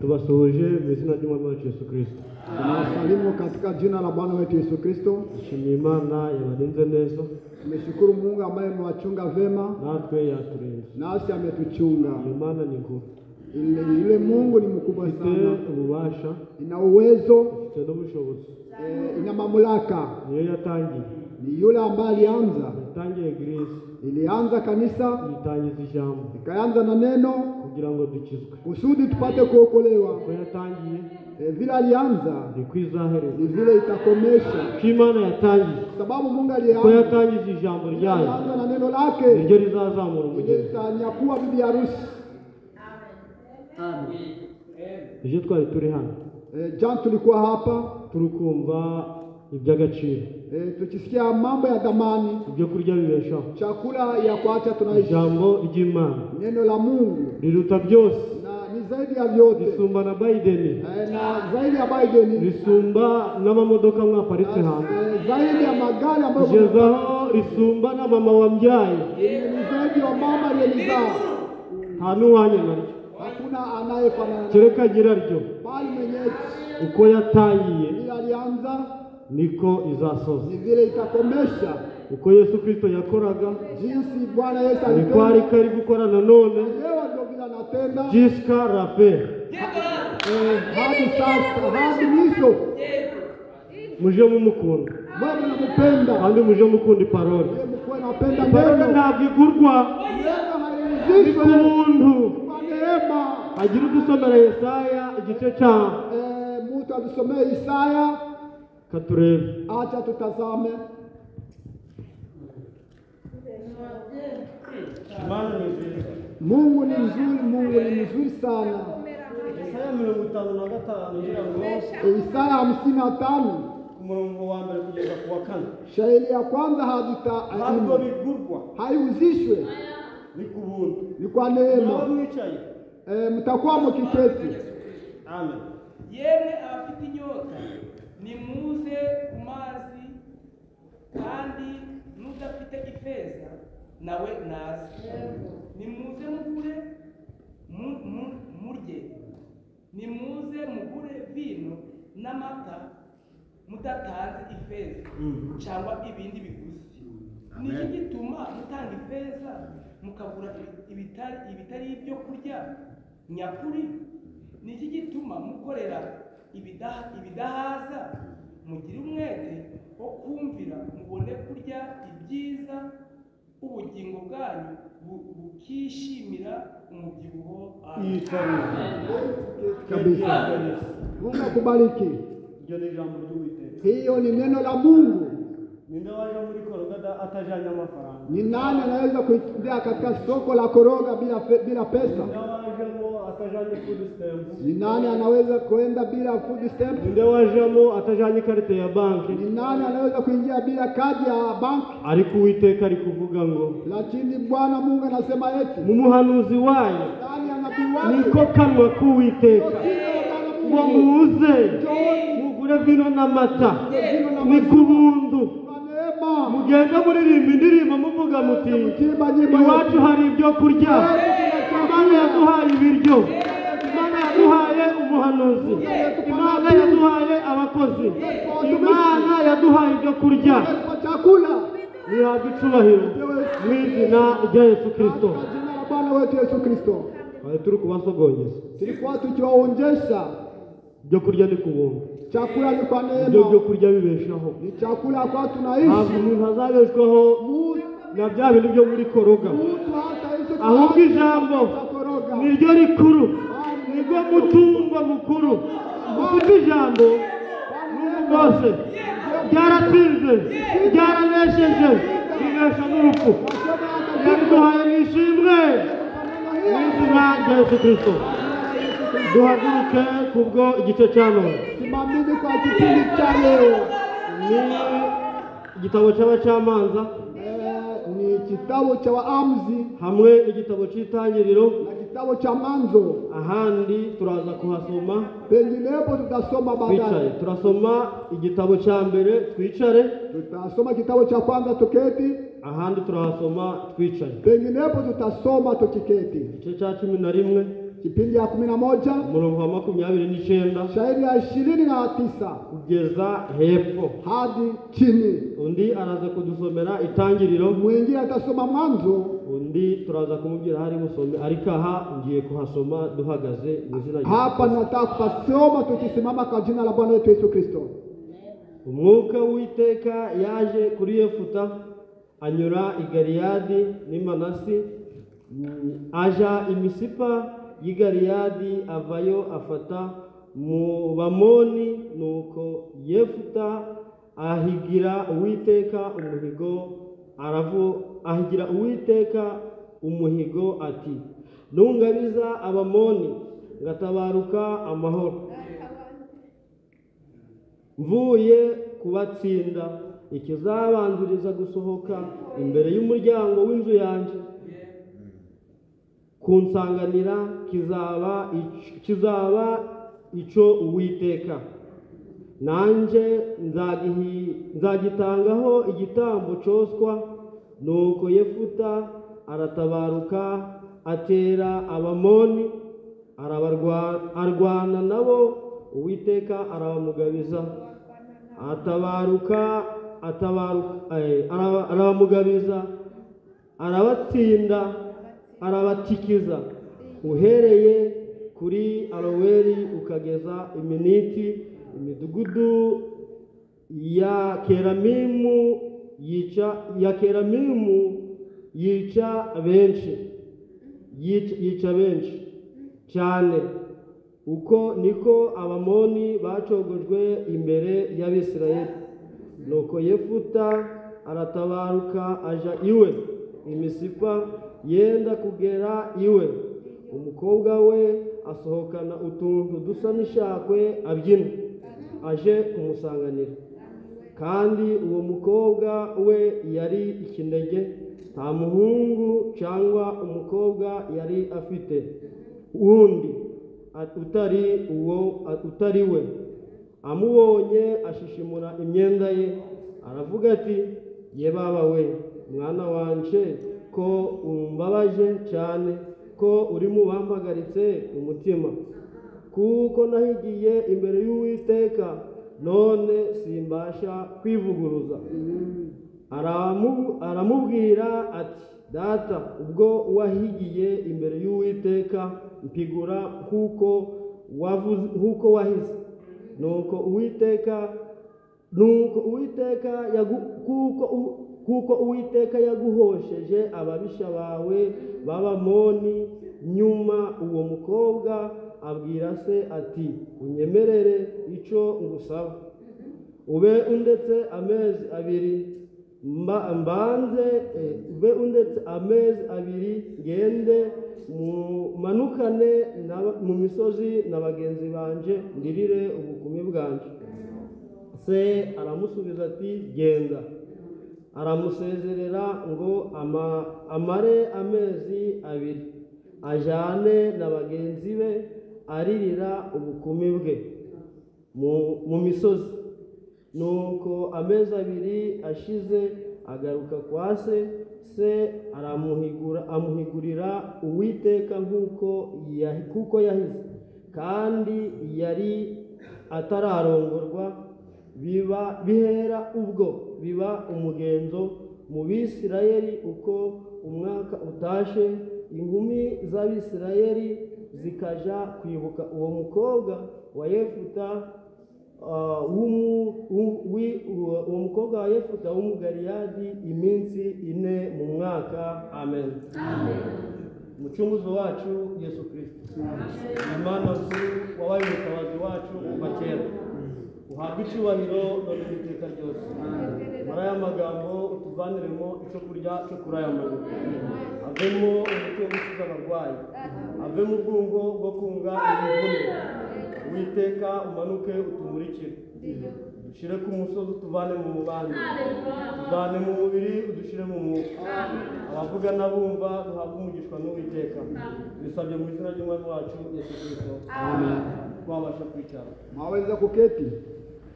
Tubasuhuje mu izina ry'Umwami wacu Yesu Kristo. Tunawasalimu katika jina la Bwana wetu Yesu Kristo. Dushimiye Imana yabarinze neza. Tumeshukuru Mungu ambaye amewachunga vema. Natwe yaturinze. Nasi ametuchunga. Imana ni nkuru. Ile Mungu ni mkubwa sana. Ububasha. Ina uwezo. Ifite n'ubushobozi. Ina mamlaka. Niyo yatangiye. Ni yule ambaye alianza. Yatangiye Eglise. Ilianza kanisa. Itangiza ijambo. Ikaanza na neno kugira ngo dukizwe. Kusudi tupate kuokolewa. Uko yatangiye. Vile alianza niko izaheruka. Ni vile itakomesha. Ko Imana yatangiye. Sababu Mungu alianza. Ko yatangije ijambo ryayo. Alianza na neno lake. Niryo rizazamura umugeni. Litanyakua bibi harusi. Amen. Ejo twari turi hano. Jana tulikuwa hapa turukumva iby'agaciro. Tukisikia mambo ya dhamani. Ibyo kurya bibeshaho. Chakula ya kuacha tunaishi. Ijambo ry'Imana. Neno la Mungu riruta byose. Na ni zaidi ya vyote. Risumba na Biden. Na zaidi ya Biden. Risumba n'amamodoka mwaparitse hanze. Zaidi ya magari ambayo kugezaho risumba na mama wambyaye. Ni zaidi ya mama aliyenizaa. Nta n'uwanye naryo. Hakuna anayefanana. Kereka nyiraryo. Bali mwenyeji. Uko yatangiye. Vile alianza niko izasoza. Ni vile itakomesha. Uko Yesu Kristo yakoraga. Jinsi Bwana Yesu alitenda. Niko ariko ari gukora nanone. Leo ndio vile anatenda. Jusqu'à la fin. Hadi sasa, hadi mwisho. Muje mumukunda. Mwe mnampenda. Kandi muje mukunda parole. Mwe mnapenda neno. Ntabwo igurwa. Neno Ni kubuntu. Kwa neema. Agira udusomera Yesaya igice cha mtu atusomee Isaya. Katurebe. Acha tutazame. Mungu ni mzuri, Mungu ni mzuri sana. Isaya 55 ngira ngo Isaya 55 umurongo wa mbere kugeza ku wa kane. Shairi ya kwanza hadi ntabwo bigurwa. Haiuzishwe. Ni kubuntu. Ni kwa neema. Mwicaye. Mtakuwa mkiketi. Amen. Yemwe abafite inyota nimuze ku mazi, kandi n'udafite ifeza nawe naze. Nimuze mugure murye, nimuze mugure vino n'amata mudatanze ifeza cyangwa ibindi biguzi. Niki gituma mutanga ifeza mukagura ibitari ibyo kurya nyakuri? Niki gituma mukorera ibidahaza? Mugire umwete wo kumvira mubone kurya ibyiza, ubugingo bwanyu bukishimira umubyibuho. Kabisa. Mungu akubariki. Hiyo ni neno la Mungu. Ni nani anaweza kuingia katika soko la Koroga bila pesa? Ni nani anaweza kuenda bila food stamp? Ni nani anaweza kuingia bila kadi ya banki? Ariko Uwiteka ari kuvuga ngo, lakini Bwana Mungu anasema eti mu muhanuzi wayo ndani ya nabii wake niko kanwa k'Uwiteka ngo muze mugure vino n'amata ni kubuntu. Mugende muririmba indirimbo muvuga muti iwacu hari ibyo kurya. Imana yaduhaye ibiryo, Imana yaduhaye umuhanuzi, Imana yaduhaye abakozi, Imana yaduhaye ibyo kurya. Nihabwe icubahiro mu izina rya Yesu Kristo. Bwana wetu Yesu Kristo. Twari turi kubasogongeza, tulikuwa tukiwaonjesha ibyo kurya ni kubuntu. Chakula ni kwa neema. Ibyo byo kurya bibeshaho. Ni chakula kwa tunaishi. Ntabwo umuntu azabeshwaho na bya bintu byo muri Koroga. Ahubwo ijambo niryo rikuru, nirwo mutungo mukuru. Ufite ijambo n'ubu bwose byaratsinze, byaranesheje, binesha n'urupfu. Yabiduhaye mu ishimwe mu izina rya Yesu Kristo. Duhaguruke kubwo igice cya none. Simamini kwa kipindi cha leo. Ni igitabo cy'abacamanza, ni kitabu cha Waamuzi hamwe n'igitabo cy'itangiriro na kitabu cha Mwanzo. Ahandi turaza kuhasoma, penginepo tutasoma baadaye. Turasoma igitabo cha mbere twicare, tutasoma kitabu cha kwanza tuketi, ahandi turahasoma twicaye, penginepo tutasoma tukiketi. Igice cya 11 Kipindi ya 11 umurongo wa 29 shairi ya 29 kugeza hepfo hadi chini. Undi araza kudusomera itangiriro, mwingine atasoma Mwanzo, undi turaza kumubwira hari musome, ariko aha ngiye kuhasoma duhagaze mu izina rya hapa nataka kupasoma tukisimama kwa jina la Bwana wetu Yesu Kristo. Umwuka w'Uwiteka yaje kuri Yefuta anyura i Galeyadi n'i Manasi, aja i Misipa y'i Galeyadi, avayo afata mu Bamoni. Nuko Yefuta ahigira Uwiteka umuhigo, ahigira Uwiteka umuhigo ati: nungabiza Abamoni ngatabaruka amahoro, mvuye kubatsinda, ikizabanziriza gusohoka imbere y'umuryango w'inzu yanjye kunsanganira kizaba ico Uwiteka, nanjye nzagitangaho igitambo coswa. Nuko Yefuta aratabaruka atera Abamoni, arwana nabo, Uwiteka arabamugabiza. Atabaruka arabamugabiza, arabatsinda, arabatikiza, uhereye kuri Aroweri ukageza Iminiti, imidugudu ya Keramimu yica benshi, yica benshi cyane. Uko niko Abamoni bacogojwe imbere y'Abisirayeli. Nuko Yefuta aratabaruka aja iwe i Misipa, yenda kugera iwe, umukobwa we asohokana utuntu dusa n'ishakwe abyina aje kumusanganira. Kandi uwo mukobwa we yari ikinege, nta muhungu cyangwa umukobwa yari afite wundi utari we. Amubonye ashishimura imyenda ye, aravuga ati: ye baba we, mwana wanje, ko umbabaje cyane, ko uri mu bampagaritse umutima, kuko nahigiye imbere y'Uwiteka, none simbasha kwivuguruza. Aramubwira ati: data, ubwo wahigiye imbere y'Uwiteka, mpigura nkuko wahize. Nuko Uwiteka yaguhosheje ababisha bawe b'Abamoni. Nyuma uwo mukobwa abwira se ati: unyemerere ico ngusaba, ube undetse amezi abiri mbanze, ube undetse amezi abiri ngende manukane mu misozi na bagenzi banje, ndirire ubukumi bwanje. Se aramusubiza ati: genda. Aramusezerera ngo amare amezi abiri, ajane na bagenzi be, aririra ubukumi bwe mu misozi. Nuko amezi abiri ashize agaruka kwa se, se amuhigurira Uwiteka nkuko yahize, kandi yari atararongorwa. Bihera ubwo biba umugenzo mu Bisirayeli, uko umwaka utashe inkumi z'Abisirayeli zikaja kwibuka uwo mukobwa wa Yefuta uwo mukobwa wa Yefuta w'Umugaliyadi iminsi 4 mu mwaka. Amen. Umucunguzi wacu Yesu Kristo, Imana nkuru wabaye umutabazi wacu kuva kera, uhabwe icyubahiro none n'iteka ryose. Muri aya magambo utuvaniremo icyo kurya cyo kuri aya manywa, avemo umuti wo gukiza abarwayi, avemo ubwungo bwo kunga imvune. Uwiteka umanuke utumurikire, udushyire ku musozi, utuvane mu mubande, utuvane mu mubiri, udushyire mu mwuka. Abavuga n'abumva duhabwe umugisha n'Uwiteka. Bisabye mu izina ry'Umwami wacu Yesu Kristo. Amen. Twabasha kwicara. Mwaweza kuketi.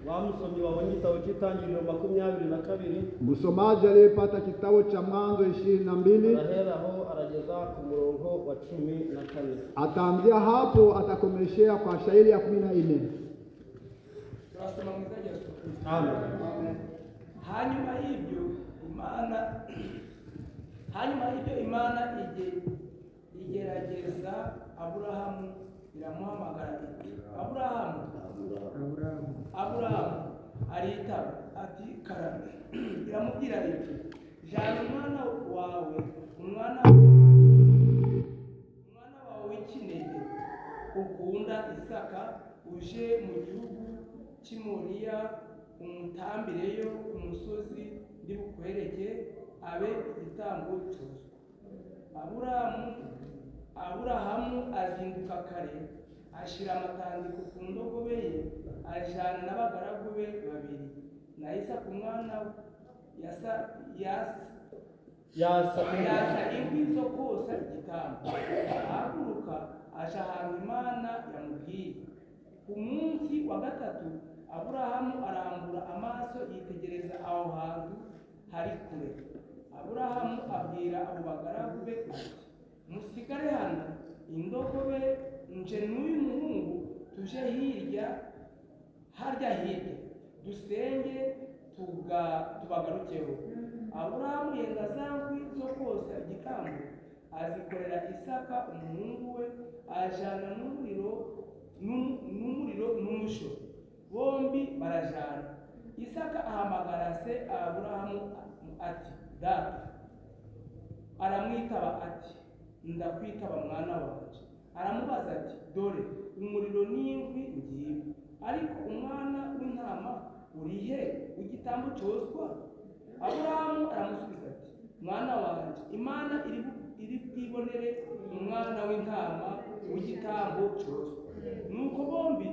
Wa musomyi wabonye igitabo cy'Itangiriro 22, Msomaji aliyepata kitabu cha Mwanzo 22 araheraho arageza ku murongo wa 14. Ataanzia hapo atakomeshea kwa shairi ya 14. Turasoma mu izina rya Yesu Kristo. Amen. Hanyuma y'ibyo Imana igerageza Aburahamu, iramuhamagara iti Aburahamu. Aburahamu aritaba ati karame. Iramubwira iti jana umwana wawe, umwana wawe w'ikinege ukunda Isaka, uje mu gihugu cy'i Moriya, umutambireyo ku musozi ndi bukwereke, abe igitambo cyoswa. Aburahamu azinduka kare, ashira amatandiko ku ndogobe ye, ajana n'abagaragu be babiri na Isaka umwana we. Yasa inkwi zo kosa igitambo, arahaguruka aja ahantu Imana yamubwiye. Ku munsi wa gatatu Aburahamu arambura amaso yitegereza aho hantu hari kure. Aburahamu abwira abo bagaragu be ati musigare hano indogobe, nje n'uyu muhungu tuje hirya harya hirya dusenge tubagarukeho. Aburahamu yenda za nkwi zo kosa igitambo, azikorera Isaka umuhungu we, ajana n'umuriro n'umusho, bombi barajana. Isaka ahamagara se Aburahamu ati data. Aramwitaba ati ndakwitaba mwana wanje. Aramubaza ati dore umuriro n'inkwi ngibi, ariko umwana w'intama uri he w'igitambo cyoswa? Aburahamu aramusubiza ati mwana wanje, Imana iri bwibonere umwana w'intama w'igitambo cyoswa. Nuko bombi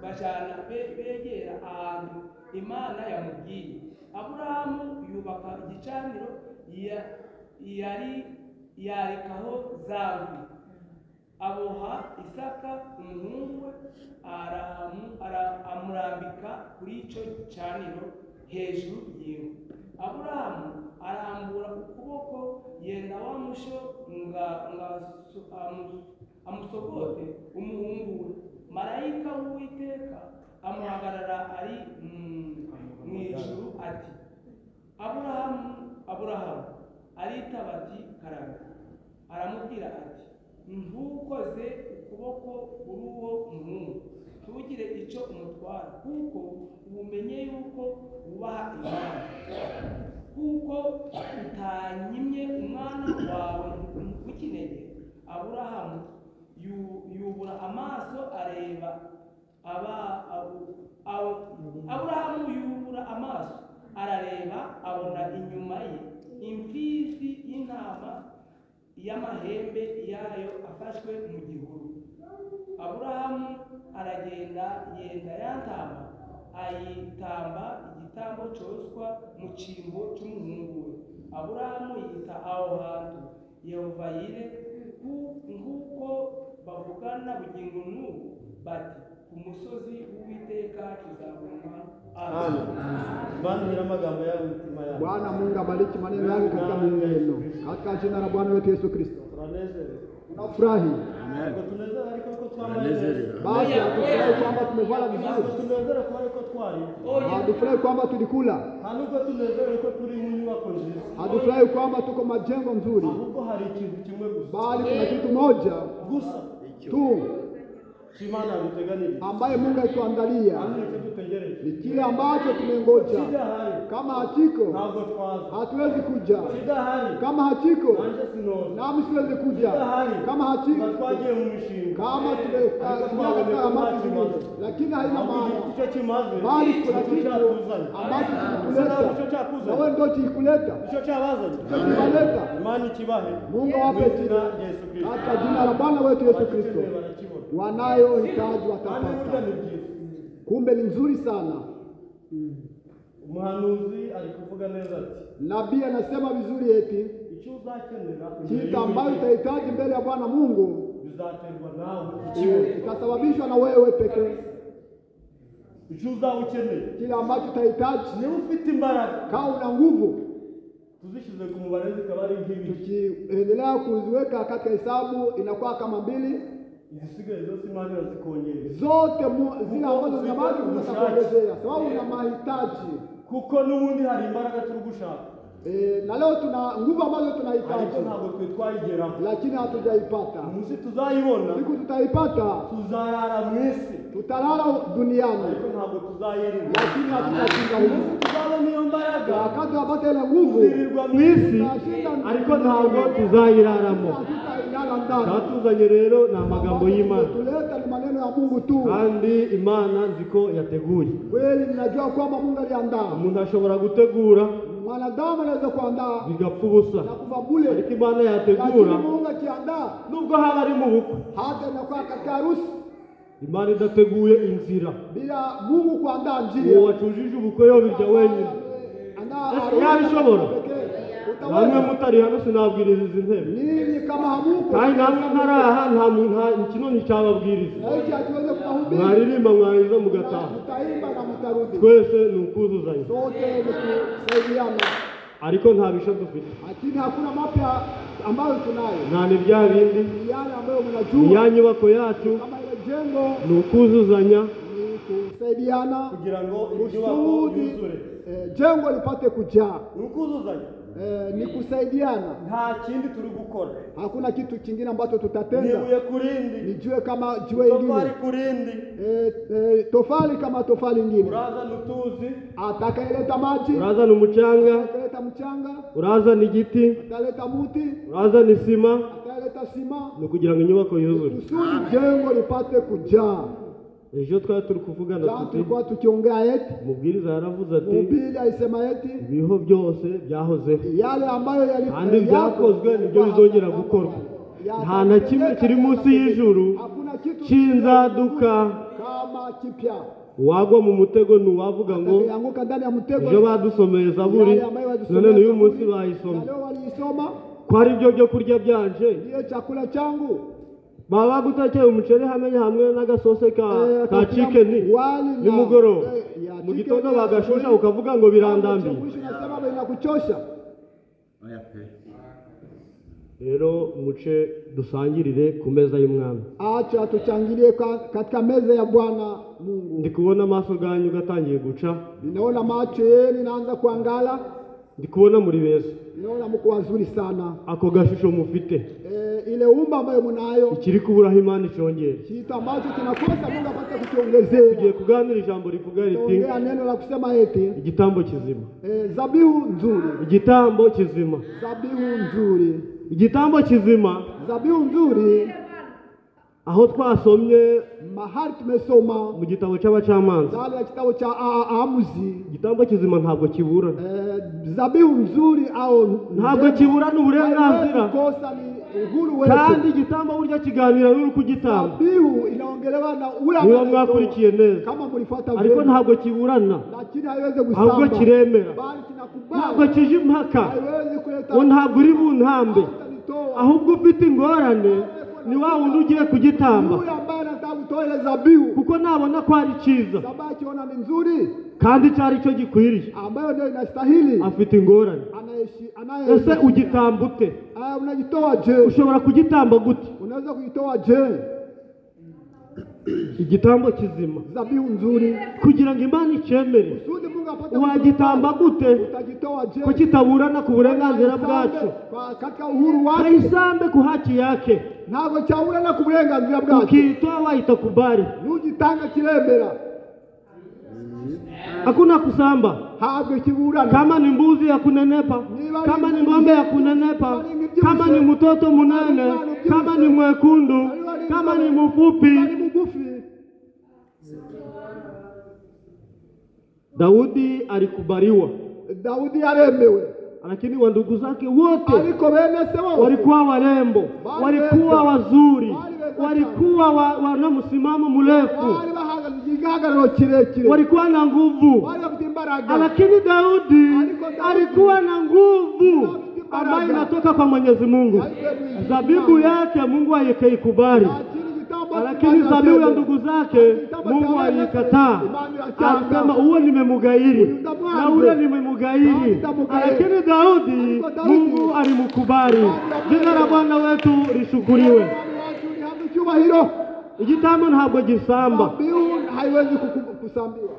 bajana begera ahantu Imana yamubwiye. Aburahamu yubaka igicaniro yarikaho za nkwi, aboha Isaka umuhungu we, amurambika kuri icyo gicaniro hejuru y'inkwi. Aburahamu arambura ukuboko yenda wa musho amusogote umuhungu we. Marayika w'Uwiteka amuhagarara ari mu ijuru ati Aburahamu, Aburahamu. Aritaba ati karame. Aramubwira ati ntukoze ukuboko kuri uwo muhungu, ntugire icyo umutwara, kuko ubumenye yuko wubaha Imana, kuko utanyimye umwana wawe w'ikinege. Aburahamu yubura amaso areba Aburahamu yubura amaso arareba, abona inyuma ye imfizi y'intama y'amahembe yayo afashwe mu gihuru. Aburahamu aragenda yenda ya ntama, ayitamba igitambo cyoswa mu cyimbo cy'umuhungu we. Aburahamu yita aho hantu Yehova Yire, nk'uko bavugana bugingo n'ubu bati ku musozi w'Uwiteka tuzabona. Amen. Bwana Mungu abariki maneno yake katika mioyo yenu, katika jina la Bwana wetu Yesu Kristo. Tunafurahi. Basi hatufurahi kwamba tumevala vizuri, hatufurahi kwamba tulikula, hatufurahi kwamba tuko majengo mzuri, bali kuna kitu moja tu ambaye Mungu alituandalia, ni kile ambacho tumengoja. Kama hakiko hatuwezi kuja, kama hakiko nami siwezi kuja, kama hakiko kama tumekataa mambo zingine, lakini haina maana, bali kuna kitu ambacho kikuleta, na wewe ndio kikuleta, kikuleta. Mungu awape jina katika jina la Bwana wetu Yesu Kristo. Wanayohitaji watapata. Kumbe ni nzuri sana. Umuhanuzi alikuvuga neza ati, nabii anasema vizuri eti kitu ambayo utahitaji mbele ya Bwana Mungu itasababishwa na wewe pekee. Icyo uzaba ukeneye, Kile ambacho utahitaji, niba ufite imbaraga, kama una nguvu, tuzishyize ku mubare zikaba ari nk'ibiri, tukiendelea kuziweka katika hesabu inakuwa kama 2. Izisigaye zose Imana irazikongera zote zile ambazo zinabaki zitakuongezea, sababu una mahitaji. Kuko n'ubundi hari imbaraga turi gushaka. Na leo tuna nguvu ambazo tunahitaji, ntabwo twe twayigeraho, lakini hatujaipata. Umunsi tuzayibona, siku tutaipata, tuzarara mu isi, tutalala duniani, ariko ntabwo tuzayirinda, lakini hatutashinda. Umunsi tuzabona iyo mbaraga, wakati wapata ile nguvu, tuzirirwa mu isi, ariko ntabwo tuzayiraramo. Hatutailala ndani. Cyatuzanye rero ni amagambo y'Imana, tuleta ni maneno ya Mungu tu, kandi Imana nzi ko yateguye. Kweli ninajua kwamba Mungu aliandaa. Umuntu ashobora gutegura, mwanadamu anaweza kuandaa bigapfa ubusa, na kuva bure, ariko Imana yategura, lakini Mungu akiandaa, nubwo haba ari mu bukwe, hata inakuwa katika harusi, Imana idateguye inzira, bila Mungu kuandaa njia, uwo wacujije ubukwe yobirya wenyine yabishobora. Namwe mutari hano sinabwiriza izi ntebe, ninyi kama hamuko, kandi namwe ntaraha nta muntu kino nticyababwiriza. Mwaririmba mwarangiza mugataha, twese ni ukuzuzanya, sote ni kusaidiana, ariko nta bisha dufite, lakini hakuna mapya ambayo tunayo, nta ni bya bindi, yale ambayo mnajua, ya nyubako yacu kama ile jengo, ni ukuzuzanya, ni kusaidiana kugira ngo inyubako yuzure, jengo lipate kujaa. Ni ukuzuzanya, ni kusaidiana. Nta kindi turi gukora, hakuna kitu kingine ambacho tutatenda. Nibuye kurindi, nijue kama jiwe ingine, tofali kurindi, tofali kama tofali ingine. Urazana utuzi, atakayeleta maji, urazana umucanga, atakayeleta mchanga, urazana igiti, ataleta muti, urazana isima, ataleta sima, ni kugira ngo inyubako yuzure, kusudi jengo lipate kujaa. Ejo twari turi kuvugana tuti, tulikuwa tukiongea eti mubwiriza yaravuze ati, mhubiri alisema eti ibiho byose byahozeho, yale ambayo yalikuwa kandi byakozwe nibyo bizongera gukorwa, nta na kimwe kiri munsi y'ijuru cy'inzaduka. Kama kipya. Uwagwa mu mutego ni uwavuga ngo ejo badusomeye zaburi, none n'uyu munsi bayisoma, ko ari byo byo kurya byanje, ndiyo chakula changu. Baba bagutekeye umuceri hamwe hamwe n'agasose ka chicken nimugoroba, mu gitondo bagashusha ukavuga ngo birandambiye. Rero muce dusangirire ku meza y'Umwami, acha tuchangilie katika meza ya Bwana Mungu. Ndi kubona amaso ganyu gatangiye guca, ninaona macho yenu inaanza kuangala, ndi kubona muri beza, ninaona mko wazuri sana. Ako gashusho mufite, ile umba ambayo mnayo, ikiri kuburaho Imana icongera, kitu ambacho kinakosa Mungu apate kukiongezea. Tugiye kuganira ijambo rivuga riti, ongea neno la kusema eti igitambo kizima, zabihu nzuri, igitambo kizima, zabihu nzuri, igitambo kizima, zabihu nzuri. Aho twasomye mahali tumesoma mu gitabo cy'abacamanza, ndani ya kitabu cha Aamuzi, igitambo kizima ntabwo kiburana, zabihu nzuri au ntabwo kiburana uburenganzira, kosa ni uhuru wetu, kandi igitambo burya kiganira n'uri kugitamba. Zabihu inaongelewa na ule niba mwakurikiye neza, kama mlifuata, ariko ntabwo kiburana, lakini haiwezi kusamba, ahubwo kiremera, bali kinakubali, ntabwo kije impaka, haiwezi kuleta, ngo ntabwo uri buntambe, ahubwo ufite ingorane ni wa wundi ugiye kugitamba, yule ambaye anataka kutoa ile zabihu, kuko nabona ko ari cyiza, sababu akiona ni nzuri kandi cyari cyo gikwiriye, ambayo ndio inastahili, afite ingorane. Ese ugitamba ute? Unajitoa je? Ushobora kugitamba gute? Unaweza kujitoa je? Igitambo kizima, zabihu nzuri, kugira ngo Imana icemere, kusudi Mungu apate. Wagitamba gute? Utajitoa je? Ko kitaburana ku burenganzira bwacu, katika uhuru wake, kayisambe ku haki yake, ntabwo cyaburana ku burenganzira bwacu. Ukitoa waitakubali, nugitanga kiremera, hakuna kusamba, ntabwo kiburana. Kama ni mbuzi ya kunenepa, kama ni ng'ombe ya kunenepa, kama ni mtoto munene, kama ni mwekundu, kama ni mfupi. Daudi alikubaliwa, Daudi aremewe, lakini wa ndugu zake wote walikuwa warembo, walikuwa wazuri, walikuwa wana msimamo mrefu, walikuwa na nguvu, lakini Daudi alikuwa na nguvu ambayo inatoka kwa Mwenyezi Mungu. Zabibu yake Mungu akaikubali, lakini Lakini zabihu ya ndugu zake Mungu alikataa, alisema uwe nimemugairi na ule nimemugairi. Lakini Daudi Mungu alimkubali. Jina la Bwana wetu lishukuriwe. Igitambo ntabwo gisamba, haiwezi kusambiwa.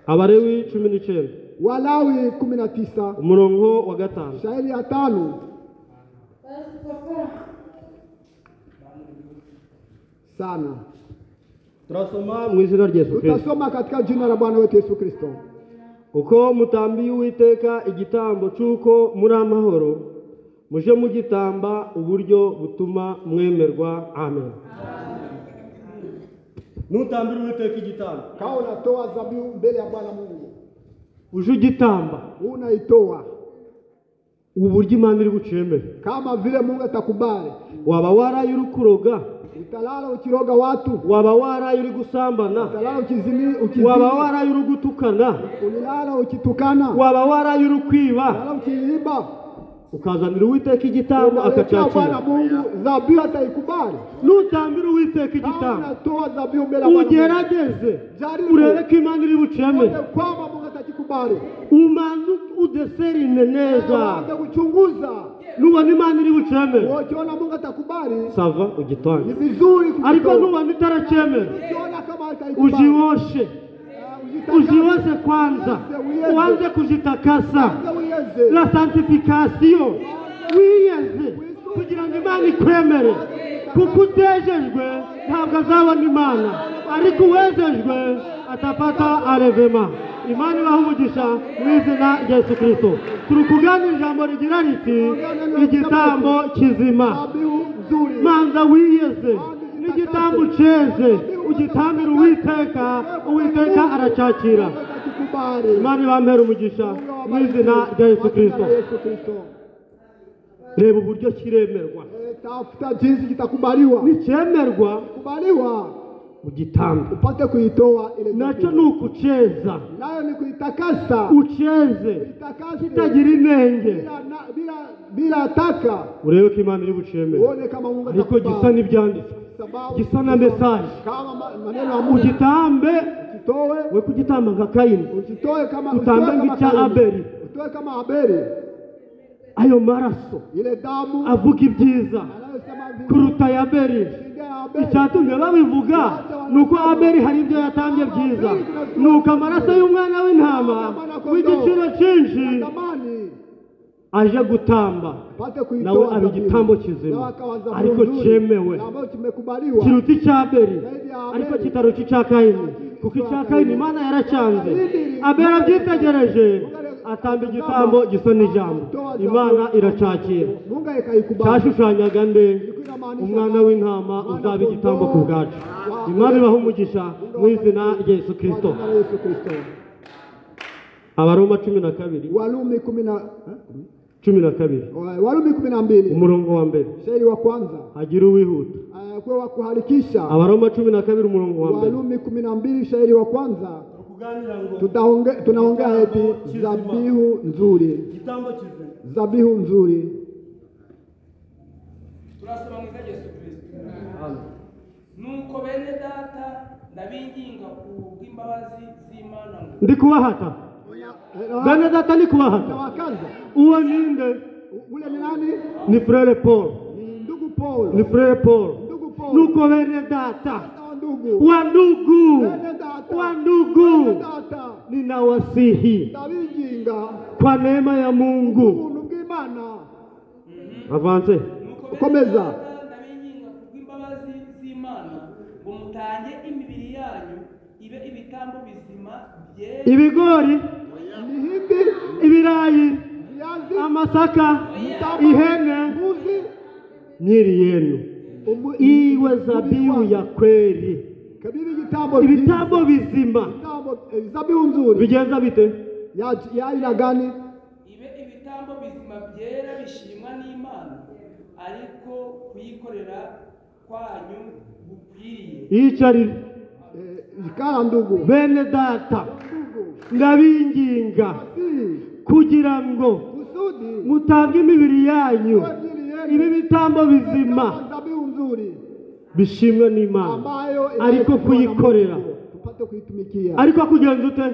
Abalewi 19, Walawi 19 umurongo wa 5, shairi ya 5 sana. Turasoma mu izina rya Yesu Kristo. Tutasoma katika jina la Bwana wetu Yesu Kristo. Uko mutambiye Uwiteka igitambo cy'uko muri amahoro, muje mugitamba uburyo butuma mwemerwa. Amen. Nutambira Uwiteka igitambo, kama unatoa zabihu mbele ya Bwana Mungu, uje ugitamba, unaitoa uburyo Imana iri bucemere, kama vile Mungu atakubali. Waba waraye uri kuroga, utalala ukiroga watu. Waba waraye uri gusambana, utalala ukizini. Waba waraye uri gutukana, ulilala ukitukana. Waba waraye uri kwiba, ulilala ukiiba. Ukazanira Uwiteka igitambo akacakira. Bwana Mungu zabihu ataikubali. Nutambira Uwiteka igitambo, unatoa zabihu mbele ya Bwana, ugerageze urebe ko Imana iri bucemere, kwamba Mungu atakikubali. Umanze udeserine neza, uanze kuchunguza. Nubona Imana iri bucemere, ukiona Mungu atakubali, sava ugitange, ni vizuri. Ariko nubona itaracemera, ukiona kama ataikubali, ujioshe, ujioshe kwanza, uanze kujitakasa, la sanctification, wiyeze kugira ngo Imana ikwemere. Kuko utejejwe ntabwo azabona Imana, ariko uwezejwe atapata arevema. Imana ibaha umugisha mu izina rya Yesu Kristo. Turi kuganira ijambo rigira riti igitambo kizima. Manza wiyeze n'igitambo uceze, ugitambira Uwiteka, Uwiteka aracyakira. Imana ibampere umugisha mu izina rya Yesu Kristo. Reba uburyo kiremerwa, tafuta jinsi kitakubaliwa. Nichemerwa kubaliwa, ugitambe upate kuitoa ile. Nacho ni ukucheza, nayo ni kuitakasa. Ucheze kitagira inenge, bila taka, urebe ko Imana iri bucemere, uone kama Mungu ariko gisa n'ibyanditswe, gisa na message. Kama maneno ya Mungu. Ugitambe, ukitoe, we kugitamba nka Kaini, ukitoe kama utambe nk'icya Abeli, utoe kama Abeli. Ayo maraso, ile damu avuga ibyiza kuruta ya Abeli. Icyatumye babivuga nuko Abeli hari ibyo yatambye byiza, nuko amaraso y'umwana w'intama w'igiciro cyinshi aje gutamba, nawe aba igitambo kizima ariko cyemewe, kiruta icya Abeli ariko kitaruta icya Kayini, kuko icya Kayini Imana yaracyanze. Abeli abyitegereje atamba igitambo gisa n'ijambo, Imana iracakira. Cyashushanyaga nde? Umwana w'intama uzaba igitambo ku bwacu. Imana ibaha umugisha mu izina rya Yesu Kristo. Abaroma 12, Warumi 12, Warumi 12 umurongo wa mbere, shairi wa kwanza, hagira uwihuta kwa wa kuharakisha. Abaroma 12 umurongo wa mbere, Warumi 12 shairi wa kwanza. Tunaongea eti zabihu nzuri, zabihu nzuri. Turasoma mu izina rya Yesu Kristo. Nuko bene data ndabinginga kubw'imbabazi z'Imana ngo ndi kubahata. Bene data ni kubahata. Uwo ninde? Ule ni nani? Ni frere Paul. Ni ndugu Paul. Ni frere Paul. Ndugu Paul. Nuko bene data, wandugu, wandugu, ninawasihi kwa neema ya Mungu. Avance. Komeza. Ndabinginga kubw'imbabazi z'Imana ngo mutange imibiri yanyu ibe ibitambo bizima byera, ibigori, ibirayi, amasaka, ihene, myiri yenu iwe zabihu ya kweli, ibitambo bizima. Zabihu nzuri bigenza bite? Ya aina gani? Ibe ibitambo bizima byera bishimwa n'Imana, ariko kuyikorera kwanyu gukwiriye. Yicarire ikara ndugu. Bene data ndabinginga kugira ngo mutange imibiri yanyu ibi bitambo bizima. Bishimwe n'Imana ariko kuyikorera, ariko kugenza ute?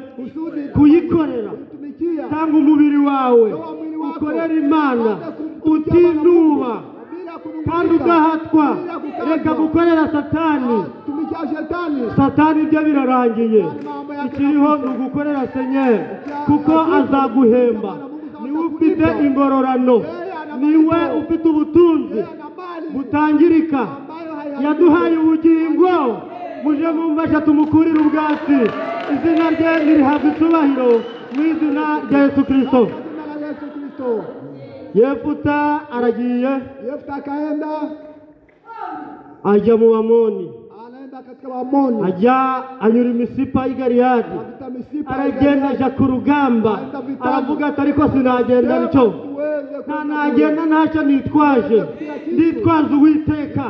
Kuyikorera. Tanga umubiri wawe ukorera Imana utinuba kandi udahatwa. Reka gukorera Satani. Satani ibyo birarangiye, ikiriho ni ugukorera Senyeri kuko azaguhemba. Niwe ufite ingororano, niwe ufite ubutunzi butangirika. Yaduhaye ubugingo, muje mumfasha tumukurire ubwatsi. Izina rye nirihabwa icyubahiro mu izina rya Yesu Kristo. Yefuta aragiye, ajya mu Bamoni, ajya anyura imisipa y'i Galeyadi, aragenda ajya ku rugamba. Aravuga ati ariko sinagenda nicyo, nagenda ntacyo nitwaje, nditwaza Uwiteka,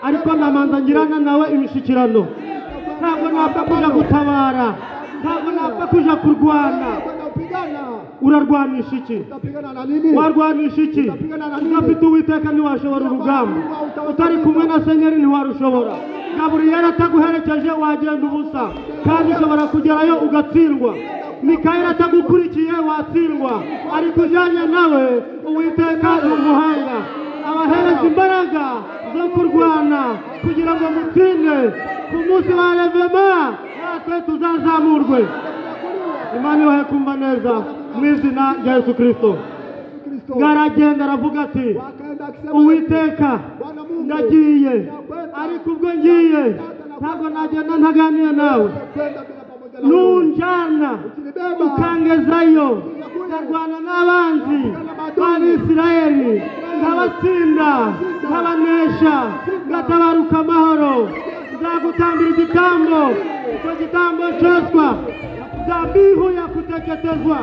ariko ndamanza ngirana nawe imishikirano. Ntabwo napfa kuja gutabara, ntabwo napfa kuja kurwana. Urarwanisha iki? Warwanisha iki? Udafite Uwiteka ntiwashobora urugamba, utari kumwe na Senyeri ntiwarushobora. Gaburiyeli ataguherekeje wagenda ubusa, kandi ushobora kugerayo ugatsindwa. Mikayeli atagukurikiye watsindwa, ariko ujyanye nawe Uwiteka ni umuhanga, abahereza imbaraga zo kurwana kugira ngo mutsinde. Ku munsi wa revema natwe tuzazamurwe. Imana ibahe kumva neza mu izina rya Yesu Kristo. Aragenda aravuga ati Uwiteka ndagiye, ariko ubwo ngiye ntabwo nagenda ntaganiye nawe. Nunjana ukangezayo, nkarwana n'abanzi b'Abisirayeli, nkabatsinda, nkabanesha, ngatabaruka amahoro. Nzagutambira igitambo, icyo gitambo cyoswa, zabihu ya kuteketezwa,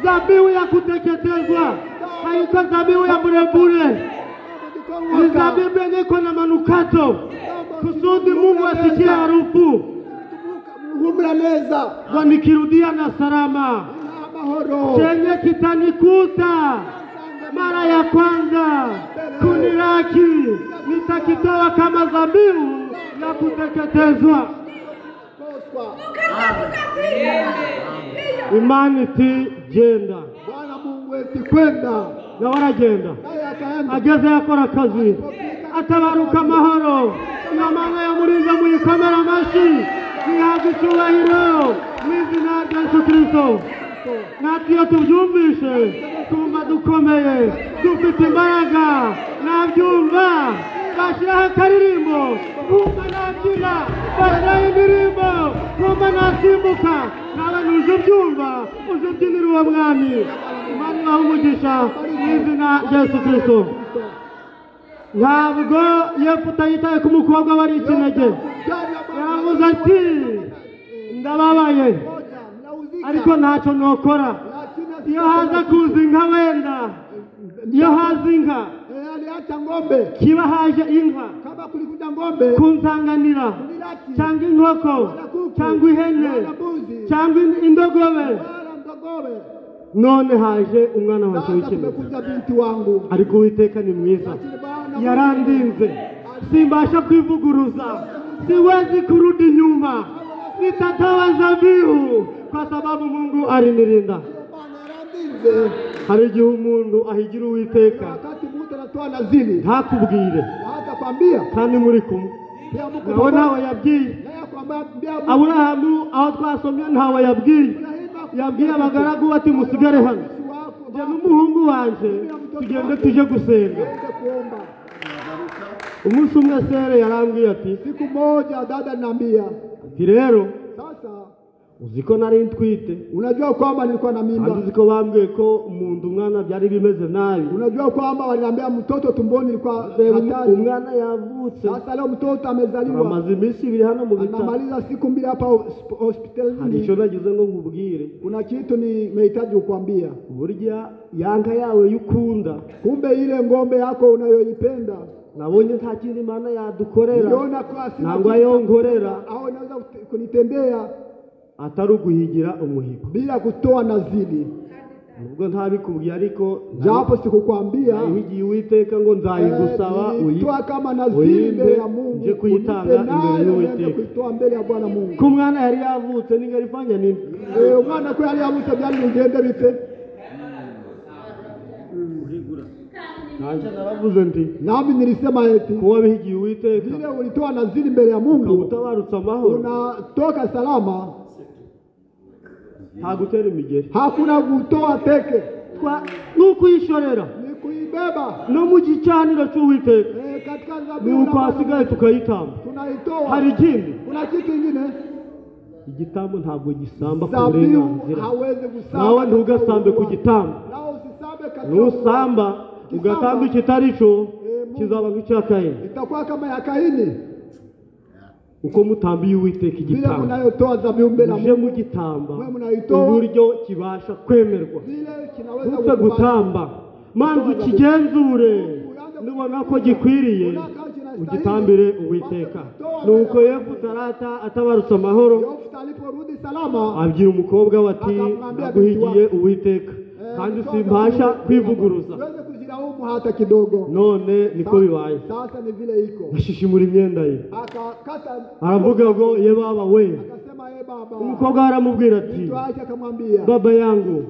zabihu ya kuteketezwa. Haiko zabihu ya burebure, ni zabibu yenye iko na manukato, kusudi Mungu asikie harufu. Nikirudia na salama, chenye kitanikuta mara ya kwanza kunilaki, nitakitoa kama zabihu ya kuteketezwa. Imani iti genda, nawe aragenda. Ageze yakora akazi, atabaruka amahoro. Iyo Mana yamurinze muyikomere amashyi, ihabwa icyubahiro mu izina rya Yesu Kristo. Natwe iyo tubyumvishe twumva dukomeye, dufite imbaraga. Nabyumva bashyiraho akaririmbo nkumva nabyina, bashyiraho indirimbo nkumva nasimbuka. Nawe ntuje ubyumva, uje ubyinira uwo mwami. Imana ibahe umugisha mu izina rya Yesu Kristo. Ntabwo Yefuta yitaye ku mukobwa wari ikinege, yaravuze ati ndababaye ariko ntacyo nokora. Iyo haza kuza inka, wenda iyo haza inka kiba haje inka kunsanganira, cyangwa inkoko, cyangwa ihene, cyangwa indogobe, none haje umwana wanjye w'ikinege. Ariko Uwiteka ni mwiza, yarandinze, simbasha kwivuguruza, siwezi kurudi nyuma, nitatoa zabihu kwa sababu Mungu alinilinda. Hari igihe umuntu ahigira Uwiteka ntakubwire kandi muri kumwe, nawe ntawe yabwiye. Aburahamu aho twasomye ntawe yabwiye, yabwiye abagaragu bati musigare hano, njye n'umuhungu wanje tugende tuje gusenga. Umunsi umwe sere yarambwiye ati siku moja dada ananiambia ati rero uzi ko nari ntwite, unajua kwamba nilikuwa na mimba. Uzi ko bambwiye ko umuntu umwana byari bimeze nabi, unajua kwamba waliniambia mtoto tumboni ilikuwa hatari. Umwana yavutse, sasa leo mtoto amezaliwa, amaze iminsi ibiri hano mu bitaro, anamaliza siku mbili hapa hospitalini. Hari icyo nagize ngo nkubwire, kuna kitu nimehitaji kukwambia. Burya yanka yawe yukunda, kumbe ile ngombe yako unayoipenda, nabonye nta kindi Imana yadukorera, ntabwo ayo nkorera aho inaweza kunitendea atari uguhigira umuhigo bila kutoa nazili. Nubwo ntabikubwiye ariko japo sikukwambia, nayihigiye Uwiteka ngo nzayigusaba nilitoa kama naziri mbele ya Mungu, nje kuyitanga imbere y'Uwiteka, kuitoa mbele ya Bwana Mungu. Ko umwana yari yavutse ningarifanya nini? Umwana ko yari yavutse byari bigende bite? Nanje naravuze nti, nami nilisema eti kuba bihigiye Uwiteka vile ulitoa naziri mbele ya Mungu utabarutsa amahoro, unatoka salama, nta gutera imigeri, hakuna kutoa teke, nukuyishorera ni kuibeba no mu gicaniro cy'Uwiteka, katika zabihu nuko hasigaye tukayitamba, tunaitoa. Hari ikindi, kuna kitu kingine. Igitambo ntabwo gisamba ku burenganzira, nawe ntugasambe ku gitambo. Nusamba ugatamba ikitari cyo kizaba nk'icya Kayini, itakuwa kama ya Kaini. Uko mutambiye Uwiteka igitambo, muje mugitamba uburyo kibasha kwemerwa. Ntupfe gutamba, manza ukigenzure, nubona ko gikwiriye ugitambire Uwiteka. Nuko Yefuta atabarutse amahoro, abwira umukobwa we ati naguhigiye Uwiteka kandi simpasha kwivuguruza. Hata kidogo. None niko bibaye. Sasa ni vile iko. Ashishimura imyenda ye, akakata, aravuga ngo ye baba we. Akasema ye baba. Umukobwa aramubwira ati akamwambia, baba yangu,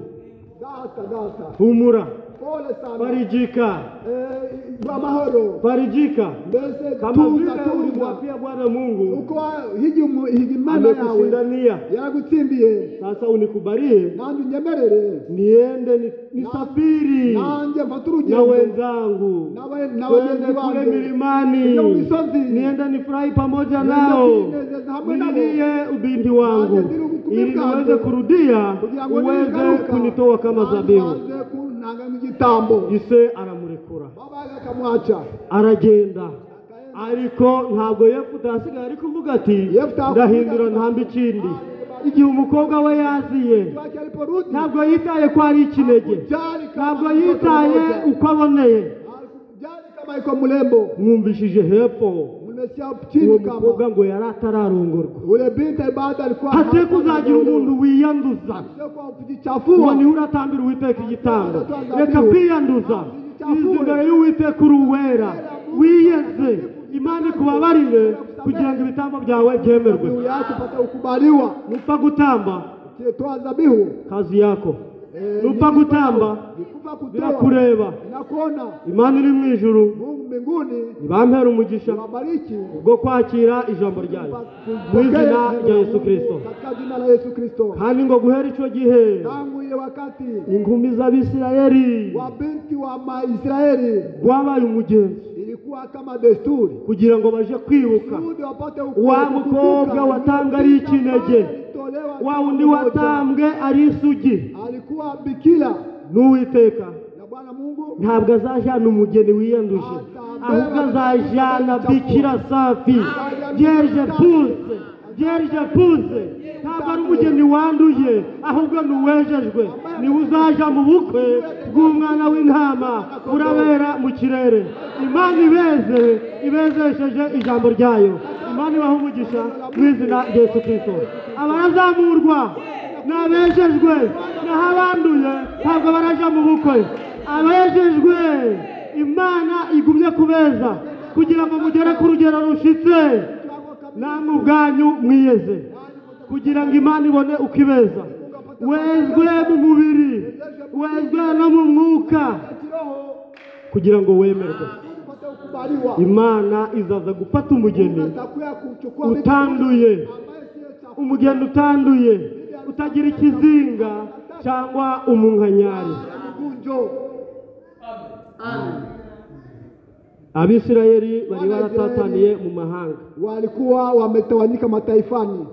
data data, humura, pole sana, farijika, amahoro, farijika, mbese kama vile ulimwapia Bwana Mungu uko higi Imana yawe amekushindania, yaragutsindiye. Sasa unikubalie nanjye unyemerere niende nisafiri nanjye mfate urugendo na wenzangu na bagenzi kule milimani, niende nifurahi pamoja nao, nililie ubinti wangu ili niweze kurudia uweze kunitoa kama zabihu. Ise aramurekura, akamwacha, aragenda. Ariko ntabwo Yefuta asigaye ari kuvuga ati ndahindura ntamba ikindi. Igihe umukobwa we yaziye, ntabwo yitaye ko ari ikinege, ntabwo yitaye uko aboneye. Mwumvishije hepfo uwo mukobwa ngo yari atararongorwa. Hate kuzagira umuntu wiyanduza ngo niwe uratambira Uwiteka igitambo. Reka kwiyanduza, izi imbere y'Uwiteka uri uwera, wiyeze, Imana ikubabarire kugira ngo ibitambo byawe byemerwe. Nupfa gutamba kazi yako, nupfa gutamba birakureba. Imana iri mu ijuru ibampera umugisha ubwo kwakira ijambo ryayo mu izina rya Yesu Kristo. Kandi ngo guhera icyo gihe inkumi z'Abisirayeli rwabaye umugenzi kugira ngo baje kwibuka wa mukobwa watambwe ari ikinege, wa wundi watambwe ari isugi n'Uwiteka. Ntabwo azajyana umugeni wiyanduje, ahubwo azajyana bikira safi, vierge pure, vierge pure. Ntabwo ari umugeni wanduye, ahubwo ni uwejejwe. Niwe uzaja mu bukwe bw'umwana w'intama urabera mu kirere. Imana ibeze, ibezesheje ijambo ryayo. Imana ibahe umugisha mu izina rya Yesu Kristo. Abarazamurwa n'abejejwe, naho abanduye ntabwo baraja mu bukwe. Abejejwe Imana igumye kubeza kugira ngo mugere ku rugero rushitse, namwe ubwanyu mwiyeze kugira ngo Imana ibone uko ibeza. Wezwe mu mubiri, wezwe no mu mwuka kugira ngo wemerwe. Imana izaza gufata umugeni utanduye, umugeni utanduye, utagira ikizinga cyangwa umunkanyari. Abisirayeli bari baratataniye mu mahanga, walikuwa wametawanyika mataifani.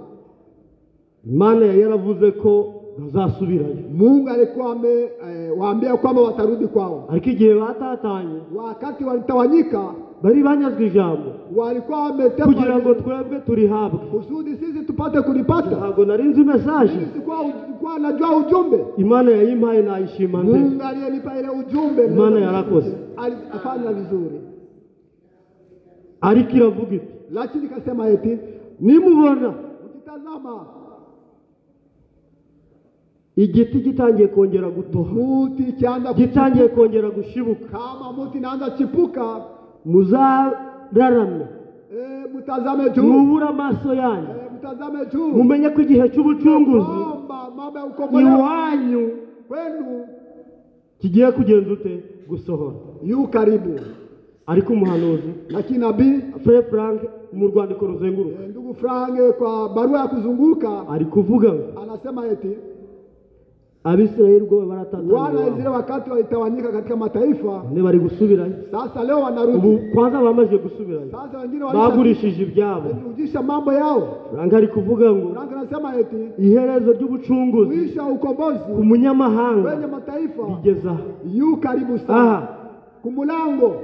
Imana yaravuze ko bazasubirayo. Mungu alikuwa amewaambia kwamba watarudi kwao. Ariko igihe batatanye, wakati walitawanyika, bari banyazwe ijambo, walikuwa wametekwa kugira ngo twebwe turihabwe, kusudi sisi tupate kulipata. Ntabwo nari nzi message, sikuwa najua ujumbe. Imana yayimpaye nayishima nte. Mungu aliyenipa ile ujumbe, Imana yarakoze, alifanya vizuri. Ariko iravuga iti, lakini kasema eti nimubona mkitazama Igiti gitangiye kongera gutoha, Muti ikianza gitangiye kongera gushibuka, kama muti inaanza chipuka, muzararame, mutazame juu, mwubure amaso yanyu, mutazame juu, mumenye ko igihe cy'ubucunguzi kwamba mambo ya ukombolewa iwanyu kwenu kigiye kugenza ute gusohora. yu karibu. Ariko umuhanuzi Lakini nabii Frere Frank mu rwandiko ruzenguruka ndugu Frank kwa barua ya kuzunguka ari kuvuga ngo anasema eti Abisirayeli ubwo wana baratataniye Israeli wakati walitawanyika katika mataifa, none bari gusubirayo. sasa leo wanarudi. Ubu kwanza bamaze gusubirayo, Sasa wengine bagurishije ibyabo. walisharudisha mambo yao. Frank ari kuvuga ngo Frank anasema eti iherezo ry'ubucunguzi mwisho wa ukombozi ku munyamahanga kwenye mataifa rigeze aha, yu karibu sana, aha kumulango,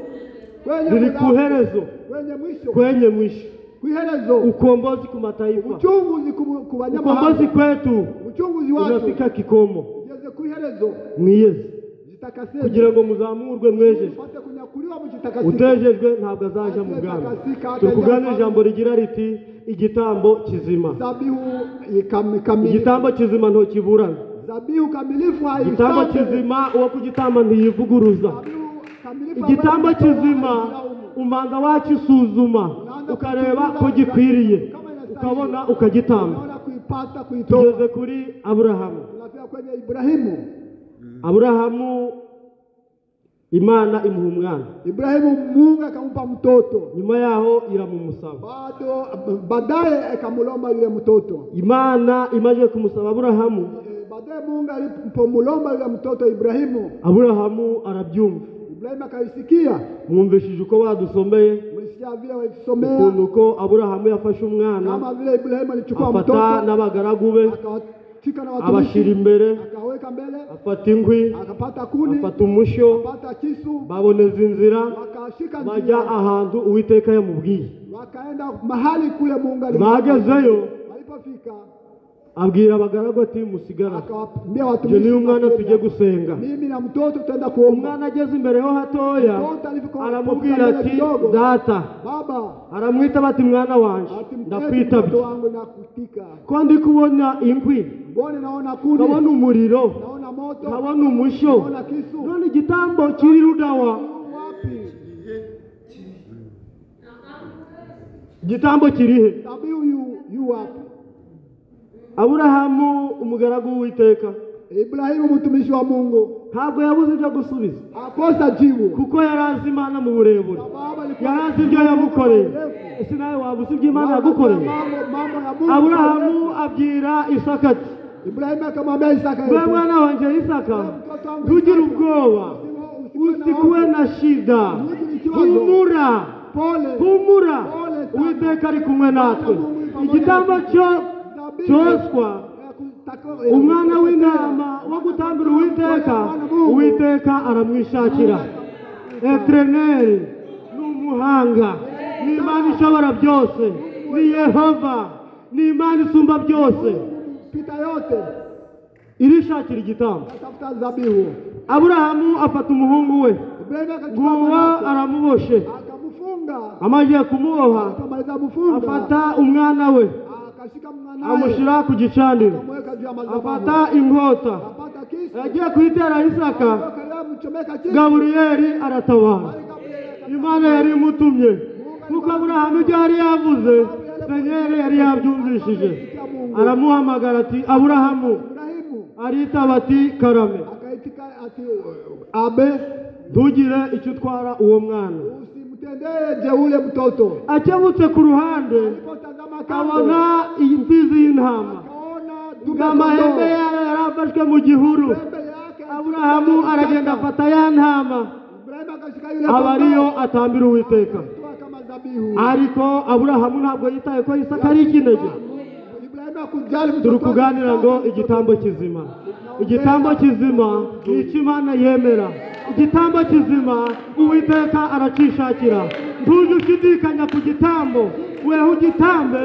kwenye riri ku mulango, herezo, kwenye mwisho, kwenye mwisho. kwiherezo, Ukombozi ku mataifa, uchunguzi ku ukombozi banyamahanga, kwetu uchunguzi wacu unafika kikomo. ugeze kwiherezo. Mwiyeze Jitakaseni kugira ngo muzamurwe mwejejwe. upate kunyakuliwa mjitakasike. Utejejwe ntabwo azaja mu bwami. Turi kuganira ijambo rigira riti igitambo kizima. Zabihu kamilifu, Igitambo kizima ntokiburana. zabihu kamilifu Igitambo haisambe. kizima uwo kugitamba ntiyivuguruza. Zabihu kamilifu Igitambo ambayo kizima hailaumu. umanza wakisuzuma ukareba ko gikwiriye, ukabona ukagitamba. Unaona kuipata kuitoa. Tugeze kuri Aburahamu. Tunafika kwenye Ibrahimu. Aburahamu Imana imuha umwana, Ibrahimu Mungu akampa mtoto, nyuma yaho iramumusaba. bado baadaye akamulomba yule mtoto. Imana imaze kumusaba Aburahamu, Baadaye Mungu alipomulomba yule mtoto Ibrahimu, Aburahamu arabyumva. Ibrahimu akaisikia. Mwumvishije uko badusomeye Mlisikia vile walisomea ukuntu ko Aburahamu yafashe umwana kama vile Ibrahimu alichukua afata mtoto n'abagaragu be akawashika na abashyira watumishi imbere, akaweka mbele, afata inkwi, akapata kuni, afata umushyo, akapata kisu, baboneza inzira wakashika bajya njia, ahantu Uwiteka yamubwiye. wakaenda mahali kule Mungu alimwambia. Bagezeyo Walipofika abwira abagaragu ati musigara, akawaambia njye watumishi, n'uyu mwana tujye gusenga. mimi na mtoto tutaenda kuomba. Umwana ageze imbere ho hatoya Mtoto alifika aramubwira mbele ati kidogo, data, baba aramwita bati mwana wanje ati mtoto ndakwitabye, wangu nakutika, ko ndi kubona inkwi, mbone naona kuni, nkabona umuriro, naona moto, nkabona umushyo, naona kisu, none igitambo kiri rudawa, wapi igitambo kirihe? Zabihu yu wapi? Aburahamu umugaragu w'Uwiteka Ibrahimu mtumishi wa Mungu ntabwo yabuze ibyo gusubiza, akosa jibu, kuko yari azi Imana mu burebure, sababu alikuwa yari azi ibyo yamukoreye. Ese nawe waba uzi ibyo Imana yagukoreye? mambo ya Mungu. Aburahamu abwira Isaka ati Ibrahimu akamwambia Isaka, mbe mwana wanjye Isaka, ntugire ubwoba, usikuwe na shida, humura, pole, humura, Uwiteka ari kumwe natwe. Igitambo cyoswa umwana w'intama wo gutambira Uwiteka, Uwiteka aramwishakira. Etreneri ni umuhanga, ni Imana ishobora byose, ni Yehova, ni Imana isumba byose, pita yote irishakira igitambo. atafuta zabihu. Aburahamu afata umuhungu we Ibrahimu akachukua nguwo mwanake aramuboshe, akamfunga, amaze kumuboha akamaliza kumfunga afata umwana we akashika mwanaye amushyira ku gicaniro, akamweka juu ya madhabahu, afata inkota akapata kisu, yagiye kuyitera Isaka, akamchomeka kisu. Gaburiyeli aratabara. Imana yari imutumye, kuko Aburahamu ibyo yari yavuze Senyeri yari yabyumvishije. Aramuhamagara ati Aburahamu, Ibrahimu aritaba ati karame, akaitika ati abe, ntugire icyo utwara uwo mwana. usimtendee jeule mtoto. Akebutse ku ruhande Alipotazama kando abona imfizi y'intama, akaona dume amahembe kondoo, yayo yari afashwe mu gihuru. pembe yake Aburahamu aragenda afata ya ntama, Ibrahimu akashika yule aba ariyo kondoo atambira Uwiteka. akatoa kama zabihu. Ariko Aburahamu ntabwo yitaye ko Isaka ari ikinege. Ibrahimu hakujali mtoto Turi wake kuganira ngo Isaka. igitambo kizima, igitambo kizima ni icyo Imana yemera. Igitambo kizima Uwiteka aracishakira. Ntujye ushidikanya ku gitambo, weho ugitambe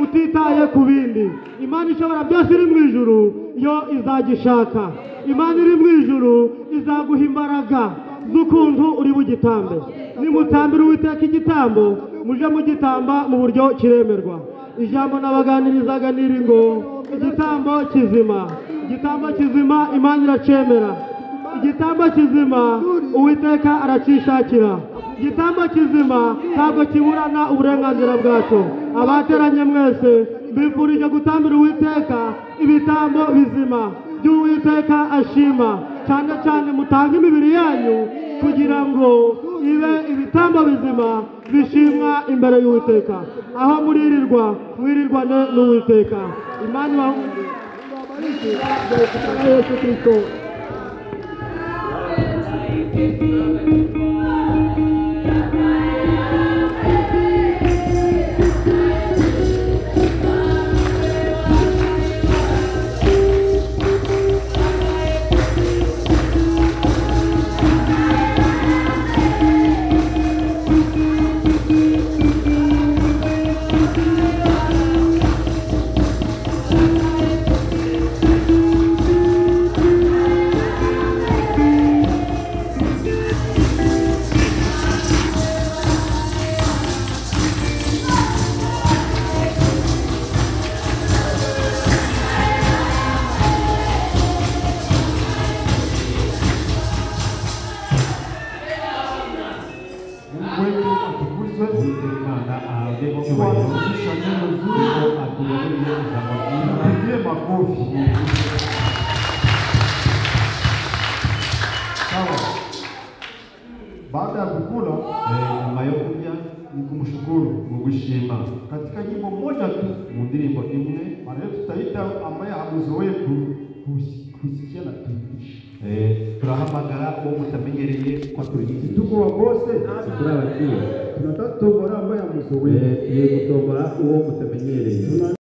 utitaye ku bindi. Imana ishobora byose iri mu ijuru yo izagishaka. Imana iri mu ijuru izaguha imbaraga z'ukuntu uri bugitambe. Nimutambira Uwiteka igitambo, muje mugitamba mu buryo kiremerwa. Ijambo nabaganirizaga niri ngo igitambo kizima, Igitambo kizima Imana iracemera. Igitambo kizima Uwiteka aracishakira. Igitambo kizima ntabwo kiburana uburenganzira bwacyo. Abateranye mwese mbifurije gutambira Uwiteka ibitambo bizima by'Uwiteka ashima, cyane cyane mutange imibiri yanyu kugira ngo ibe ibitambo bizima bishimwa imbere y'Uwiteka. Aho muririrwa mwirirwane n'Uwiteka. Imana ibahe Yesu Kristo. Baada ya kukula nyuma yo kurya ni kumshukuru mu gushima katika nyimbo moja tu, mu ndirimbo imwe maana tutaita ambaye hamuzoee kusikia na tuishi. Turahamagara uwo mutamenyereye ko aturirimba. Tuko wabose turi abakiye tunataka tombora ambaye hamuzoee, tugiye gutombora uwo mutamenyereye.